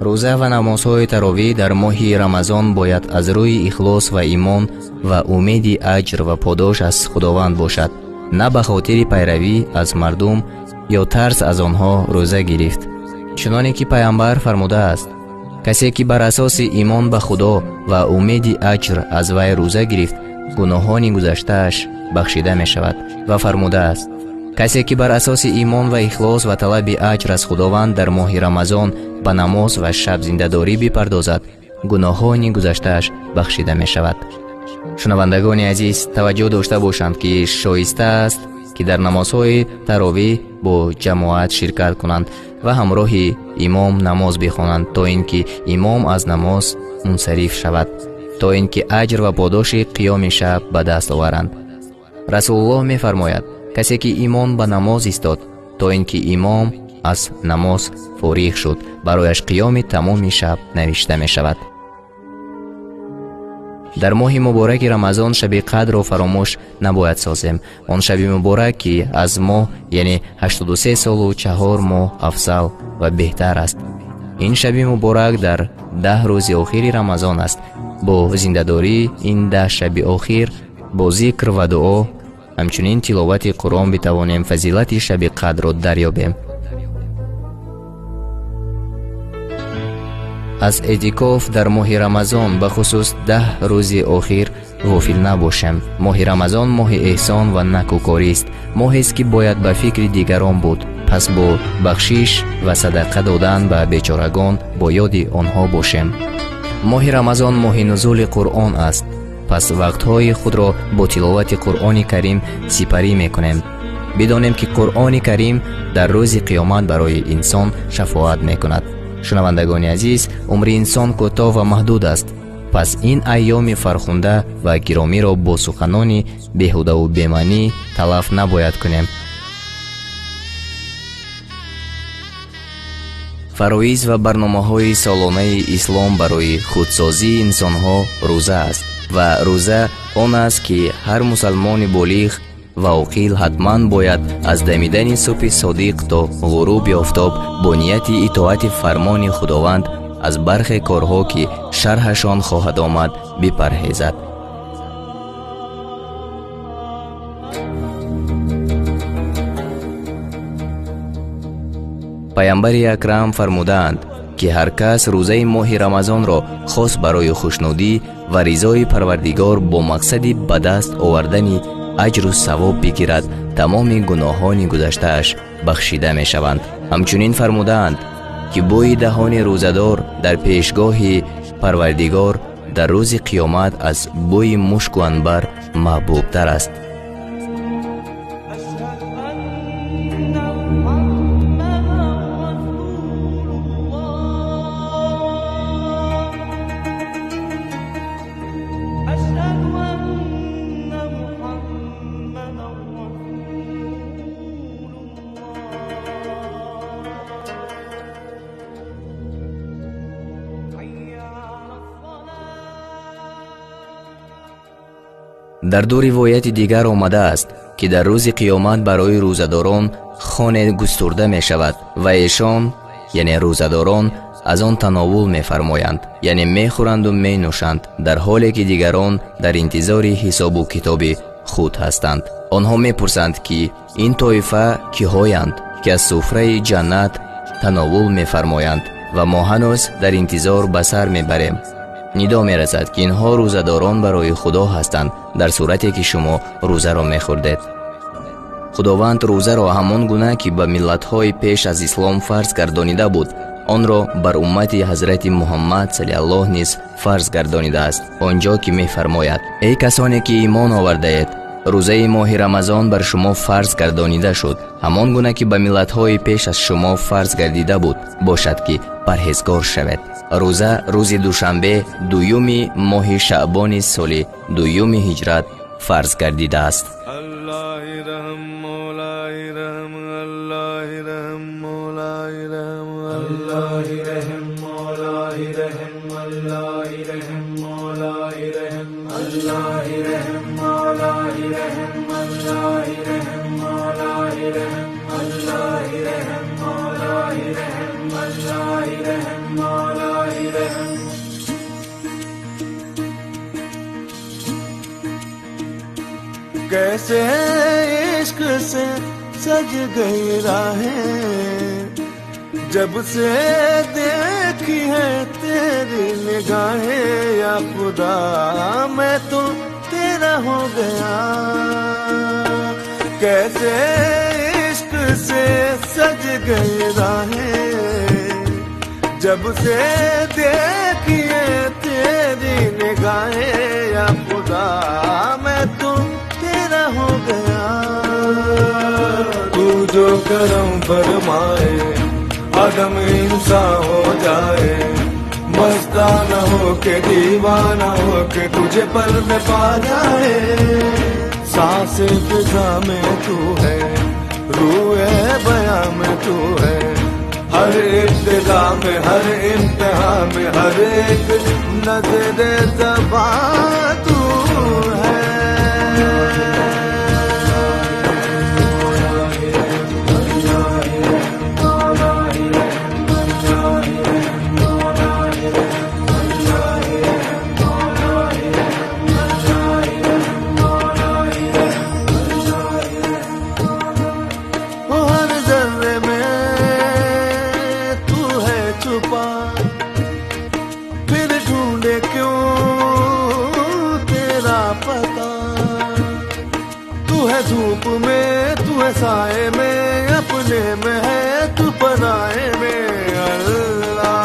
Рӯза ва намозҳои таровӣ дар моҳи Рамазон бояд аз рӯи ихлос ва имон ва умеди аҷр ва подош аз Худованд бошад, на ба хотири пайравӣ аз мардум ё тарс аз онҳо рӯза гирифт. Чуноне ки Пайғамбар фармудааст: касе ки бар асоси имон ба Худо ва умеди аҷр аз вай рӯза гирифт, гуноҳони гузаштааш бахшида мешавад. Ва фармудааст: касе ки бар асоси имон ва ихлос ва талаби аҷр аз Худованд дар моҳи Рамазон ба намоз ва шаб зиндадорӣ бипардозад, гуноҳони гузаштааш бахшида мешавад. Шунавандагони азиз, таваҷҷӯҳ дошта бошанд, ки шоиста аст ки дар намозҳои таровӣ бо ҷамоат ширкат кунанд ва ҳамроҳи имом намоз бихонанд, то ин ки имом аз намоз мунсариф шавад, то ин ки аҷр ва подоши қиёми шаб ба даст оваранд. Расулуллоҳ мефармояд: касе ки имом ба намоз истод, то ин ки имом аз намоз фориғ шуд, барояш қиёми тамоми шаб навишта мешавад. Дар моҳи мубораки Рамазон шаби қадрро фаромӯш набояд созем. Он шаби муборак, ки аз моҳ, яъне 83 солу 4 моҳ афзал ва беҳтар аст. Ин шаби муборак дар 10 рӯзи охири Рамазон аст. Бо зиндадории ин 10 шаби охир, бо зикр ва дуо, ҳамчунин тиловати Қуръон битавонем фазилати шаби қадрро дарёбем. Аз эътикоф дар моҳи Рамазон, бахусус 10 рӯзи охир, ғофил набошем. Моҳи Рамазон моҳи эҳсон ва накӯкорист, моҳест ки бояд ба фикри дигарон буд. Пас бо бахшиш ва садақа додан ба бечорагон бо ёди онҳо бошем. Моҳи Рамазон моҳи нузули Қуръон аст. Пас вақтҳои худро бо тиловати Қуръони Карим сипарӣ мекунем. Бидонем, ки Қуръони Карим дар рӯзи қиёмат барои инсон шафоат мекунад. Шунавандагони азиз, умри инсон кӯтоҳ ва маҳдуд аст. Пас ин айёми фархунда ва гиромиро бо суханони беҳудаву бемаънӣ талаф набояд кунем. Фароиз ва барномаҳои солонаи ислом барои худсозии инсонҳо рӯза аст ва рӯза он аст, ки ҳар мусалмони болиғ ва оқил ҳатман бояд аз дамидани субҳи содиқ то ғуруби офтоб бо нияти итоати фармони Худованд аз бархе корҳо, ки шарҳашон хоҳад омад, бипарҳезад. Пайғамбари Акрам фармудаанд, ки ҳар кас рӯзаи моҳи Рамазонро хос барои хушнудӣ ва ризои Парвардигор бо мақсади ба даст овардани аҷру савоб бигирад, тамоми гуноҳони гузаштааш бахшида мешаванд. Ҳамчунин фармудаанд, ки бӯи даҳони рӯзадор дар пешгоҳи Парвардигор дар рӯзи қиёмат аз бӯи мушку анбар маҳбубтар аст. Дар ду ривояти дигар омадааст, ки дар рӯзи қиёмат барои рӯзадорон хоне густурда мешавад ва эшон, яъне рӯзадорон, аз он тановул мефармоянд, яъне мехӯранду менӯшанд, дар ҳоле ки дигарон дар интизори ҳисобу китоби худ ҳастанд. Онҳо мепурсанд, ки ин тоифа киҳоянд, ки аз суфраи ҷаннат тановул мефармоянд ва мо ҳанӯз дар интизор ба сар мебарем. Нидо мерасад, ки инҳо рӯзадорон барои Худо ҳастанд, дар сурате ки шумо рӯзаро мехӯрдед. Худованд рӯзаро ҳамон гуна, ки ба миллатҳои пеш аз ислом фарз гардонида буд, онро бар уммати ҳазрати Муҳаммад саллаллоҳ низ фарз гардонидааст. Он ҷо ки мефармояд: эй касоне ки имон овардаед, рӯзаи моҳи Рамазон бар шумо фарз гардонида шуд, ҳамон гуна ки ба миллатҳои пеш аз шумо фарз гардида буд, бошад ки парҳезгор шавед. Рӯза рӯзи душанбе, дуюми моҳи шаъбони соли дуюми ҳиҷрат фарз гардидааст. कैसे इश्क से सज गई राहें, जब से देखी है तेरी निगाहें, या खुदा मैं तो तेरा हो गया। कैसे इश्क से सज गई राहें, जब से देखी है तेरी निगाहें, या खुदा मैं तो तेरा हो गया। तू जो करम फरमाए आदम इंसान हो जाए, मस्ताना हो के दीवाना हो के तुझे पल में पा जाए। सांसें फिजा में तू है, रूए बयां में तू है, हर इब्तिदा में हर इम्तिहा में हर एक नजर ज़बां तू है। फिर ढूंढे क्यों तेरा पता, तू है धूप में तू है साए में, अपने में है तू पराए में। अल्लाह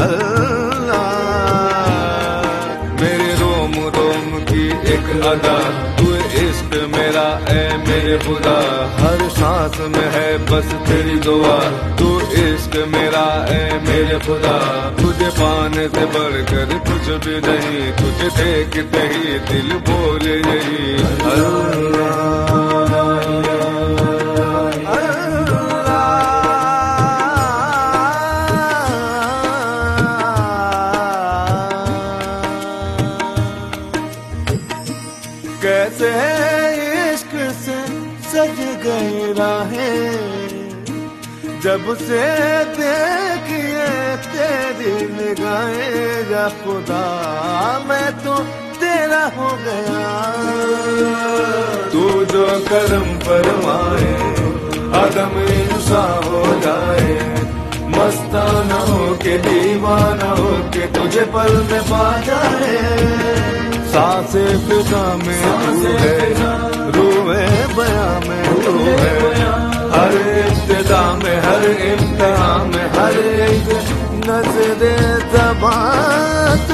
अल्लाह मेरे रोम रोम की एक अदा, तू इश्क मेरा ऐ मेरे खुदा, हर सांस में है बस तेरी दुआ, तू इश्क मेरा ऐ मेरे खुदा। तुझे पाने से बढ़कर कुछ भी नहीं, तुझे देखते ही दिल बोले यही अल्लाह कैसे इश्क से सज गई राहें, जब से देखी है तेरी निगाहें, या खुदा मैं तो तेरा हो गया। तू जो करम फरमाए आदम इंसान हो जाए, मस्ताना हो के दीवाना हो के तुझे पल में पा जाए। सांसें फिजा में तू है, रूहे बयां में तू है, हर इब्तिदा में हर इम्तिहा में हर एक नजरे ज़बां।